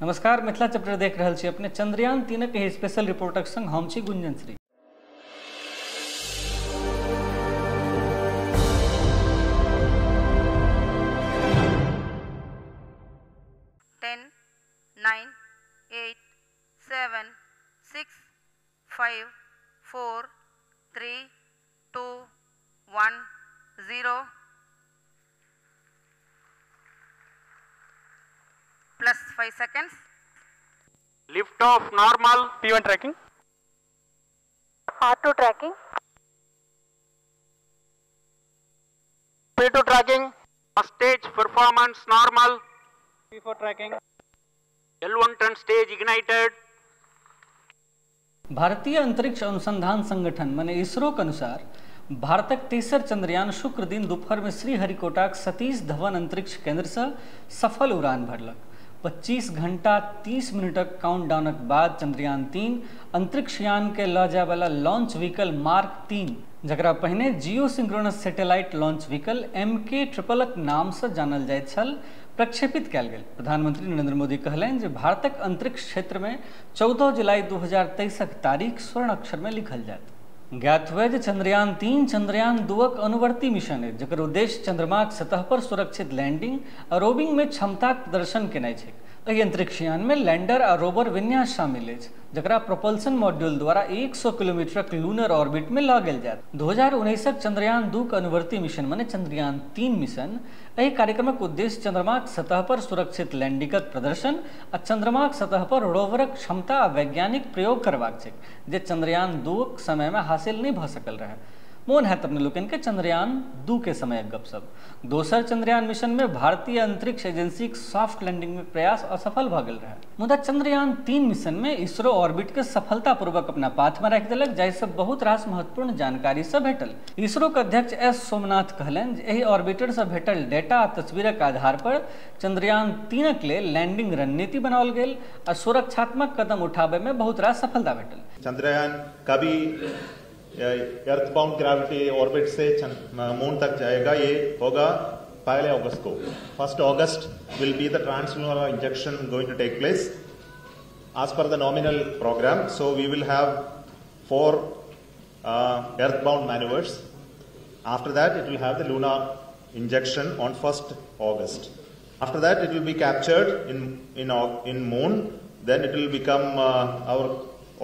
नमस्कार, मिथिला चैप्टर देख रहल छी अपने। चंद्रयान 3 के स्पेशल रिपोर्टक संग हम छी Gunjan Shri. 10, 9, 8, 7, 6, 5, 4, 3, 2, 1, 0 plus 5 seconds. Lift off normal. P1 tracking. R2 tracking. P2 tracking. First stage performance normal. P4 tracking. L1 turn stage ignited. भारतीय अंतरिक्ष अनुसंधान संगठन माने इसरो के अनुसार भारतक तेसर चंद्रयान शुक्र दिन दोपहर में श्रीहरिकोटाक सतीश धवन अंतरिक्ष केंद्र से सफल उड़ान भरलक। 25 घंटा 30 मिनटक काउंटडाउनक बाद चंद्रयान 3 अंतरिक्ष यान के ल जाय वाला लॉन्च व्हीकल मार्क 3, जकरा पहिने geosynchronous satellite launch vehicle MK ट्रिपलक नाम से जानल जाइत छल, प्रक्षेपित कयल गेल। प्रधानमंत्री नरेंद्र मोदी कहलनि जे भारतक अंतरिक्ष क्षेत्र में 14 जुलाई 2023 तारीख स्वर्ण अक्षर में लिखल जायत। ज्ञात हुए जे चंद्रयान 3 चंद्रयान 2 अनुवर्ती मिशन है, जकर उद्देश्य चंद्रमाक सतह पर सुरक्षित लैंडिंग आ रोविंग में क्षमताक प्रदर्शन केनाइ छै। एहि अंतरिक्ष यान में लैंडर आ रोवर विन्यास शामिल अछि, जकरा प्रोपल्सन मॉड्यूल द्वारा 100 किलोमीटरक लूनर ऑर्बिट में लऽ गेल जायत। 2019 चंद्रयान 2 के अनुवर्ती मिशन माने चंद्रयान 3 मिशन, एहि कार्यक्रमक उद्देश्य चंद्रमाक सतह पर सुरक्षित लैंडिंगक प्रदर्शन आ चंद्रमाक सतह पर रोवरक क्षमता आ वैज्ञानिक प्रयोग करबाक छै, जे चंद्रयान 2 के समय में हासिल नहीं भऽ सकल रहै। मोन हैत अपने लोकनि के चंद्रयान 2 के समय गपशप। दोसर चंद्रयान मिशन में भारतीय अंतरिक्ष एजेंसी के सॉफ्ट लैंडिंग में प्रयास असफल भऽ गेल रहे, मुदा चंद्रयान 3 मिशन में इसरो ऑर्बिट के सफलतापूर्वक अपना पाथ में राखि देलक, जाहिसँ बहुत रास महत्वपूर्ण जानकारी सब भेटल। इसरो के अध्यक्ष एस सोमनाथ कहलनि जे एहि ऑर्बिटर से भेटल डेटा आ तस्वीरक आधार पर चंद्रयान 3 लेल लैंडिंग रणनीति बनाओल गेल आ सुरक्षात्मक कदम उठाबय में बहुत रास सफलता भेटल। चंद्रयान कभी अर्थ बाउंड ग्रेविटी ऑर्बिट से मून तक जाएगा, ये होगा 1 अगस्त को। 1 August will be the translunar injection going to take place as per the nominal program. So we will have 4 earth bound manoeuvres. After that it will have the lunar injection on 1 August. After that it will be captured in moon. Then it will become our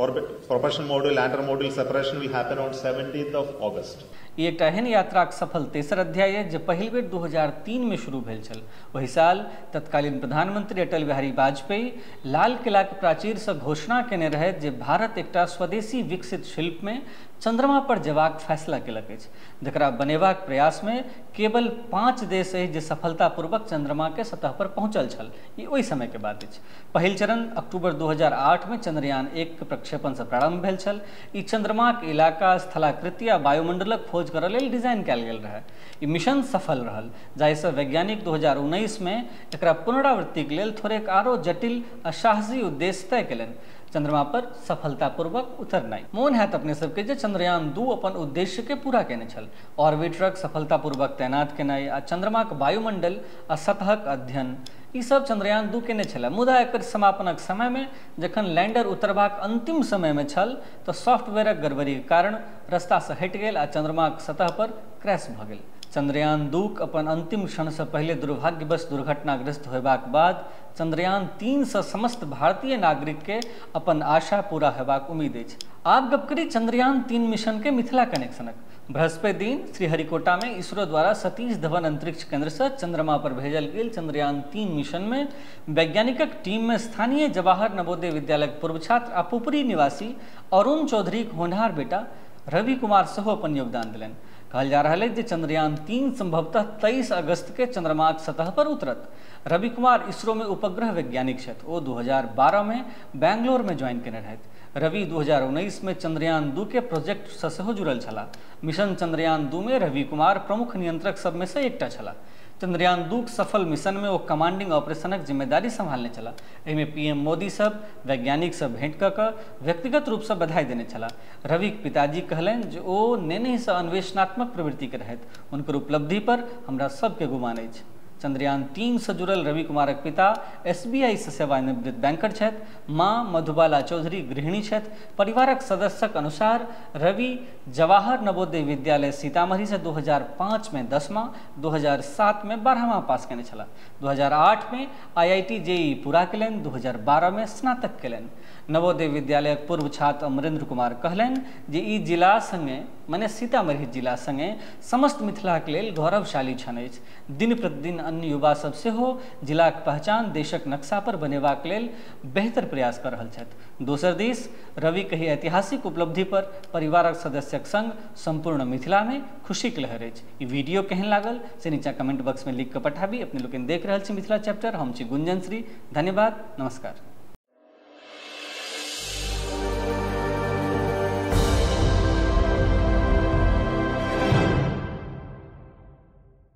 orbit propulsion module, lander module separation will happen on 17th of August. ई एकटा एहन यात्राक सफल तेसर अध्याय है जे पहिल बेर 2003 में शुरू भेल छल। ओहि साल तत्कालीन प्रधानमंत्री अटल बिहारी वाजपेयी लाल किलाक प्राचीर से घोषणा केने रहथि जे भारत एकटा स्वदेशी विकसित शिल्प में चंद्रमा पर जेबाक फैसला केलक अछि, जकरा बनेबाक प्रयास में केवल 5 देश अछि जे सफलतापूर्वक चंद्रमा के सतह पर पहुंचल छल। ई ओहि समय के बात अछि। पहिल चरण अक्टूबर 2008 में चंद्रयान 1 के प्रक्षेपण से प्रारंभ भेल छल। ई चंद्रमाक इलाका, स्थलाकृति आ वायुमंडलक खोज करऽ लेल डिजाइन कयल गेल रहै। ई मिशन सफल रहल, जाहिसँ वैज्ञानिक 2019 में एकरा पुनरावृत्तिक लेल थोड़ेक आरो जटिल आ साहसी उद्देश्य तय केलनि, चंद्रमा पर सफलतापूर्वक उतरनाइ। मोन हैत अपने सबके जे चंद्रयान 2 अपन उद्देश्य के पूरा केने छल। ऑर्बिटरक सफलतापूर्वक तैनात केनाइ आ चंद्रमाक वायुमंडल आ सतहक अध्ययन, ई सब चंद्रयान 2 केने छलै। मुदा एकर समापनक समय में जखन लैंडर उतरबाक अंतिम समय में छल तऽ सॉफ्टवेयरक गड़बड़ीके कारण रास्तासँ हटि गेल आ चंद्रमाक सतह पर क्रैश भऽ गेल। चंद्रयान 2 अपन अंतिम क्षणसँ पहिले दुर्भाग्यवश दुर्घटनाग्रस्त होयबाक बाद चंद्रयान 3 सँ समस्त भारतीय नागरिक के अपन आशा पूरा होयबाक उम्मीद अछि। आब गप करी चंद्रयान 3 मिशन के मिथिला कनेक्शनक। बृहस्पति दिन श्रीहरिकोटा में इसरो द्वारा सतीश धवन अंतरिक्ष केंद्र से चंद्रमा पर भेजल गेल चंद्रयान 3 मिशन में वैज्ञानिकक टीम में स्थानीय जवाहर नवोदय विद्यालय पूर्व छात्र आ पुपरी निवासी अरुण चौधरीक होनहार बेटा रवि कुमार सेहो अपन योगदान देलनि। कहल जा रहल अछि जे चंद्रयान 3 संभवतः 23 अगस्त के चंद्रमाक सतह पर उतरत। रवि कुमार इसरो में उपग्रह वैज्ञानिक छथि। ओ 2012 में बैंगलोर में ज्वाइन केने रहथि। रवि 2019 में चंद्रयान 2 के प्रोजेक्ट से सेहो जुड़ल छलाह। मिशन चंद्रयान 2 में रवि कुमार प्रमुख नियंत्रक सब में से एकटा छलाह। चंद्रयान 2 के सफल मिशन में ओ कमांडिंग ऑपरेशनक जिम्मेदारी संभालने छलाह। एहिमे पीएम मोदी सब वैज्ञानिक सब भेंट कऽ कऽ व्यक्तिगत रूपसँ बधाई देने छलाह। रविक पिताजी कहलनि जे ओ नेनहिसँ अन्वेषणात्मक प्रवृत्तिके रहथि। हुनकर उपलब्धि पर हमरा सबके गुमान अछि। चंद्रयान 3 से जुड़ल रवि कुमारक पिता एसबीआई से सेवानिवृत्त बैंकर छथि। मां मधुबाला चौधरी गृहिणी छथि। परिवारक सदस्यक अनुसार रवि जवाहर नवोदय विद्यालय सीतामढ़ी से 2005 में 10वां, 2007 में 12वां पास केने छलाह। 2008 में आईआईटी जेईई पूरा केलनि, 2012 में स्नातक केलनि। नवोदय विद्यालयक पूर्व छात्र अमरेंद्र कुमार कहलनि जे ई जिला संगे माने सीतामढ़ी जिला संगे समस्त मिथिलाक लेल गौरवशाली क्षण अछि। दिन प्रतिदिन अन्य युवा सब सेहो जिलाक पहचान देशक नक्शा पर बनेबाक लेल बेहतर प्रयास कर रहल छथि। दोसर दिस रवि के ऐतिहासिक उपलब्धि पर परिवारक सदस्यक संग संपूर्ण मिथिला में खुशीक लहर अछि। ई वीडियो केहन लागल से नीचा कमेंट बॉक्स में लिख के पठाबी। अपने लोकनि देख रहल छी मिथिला चैप्टर। हम छी गुंजन श्री। धन्यवाद, नमस्कार।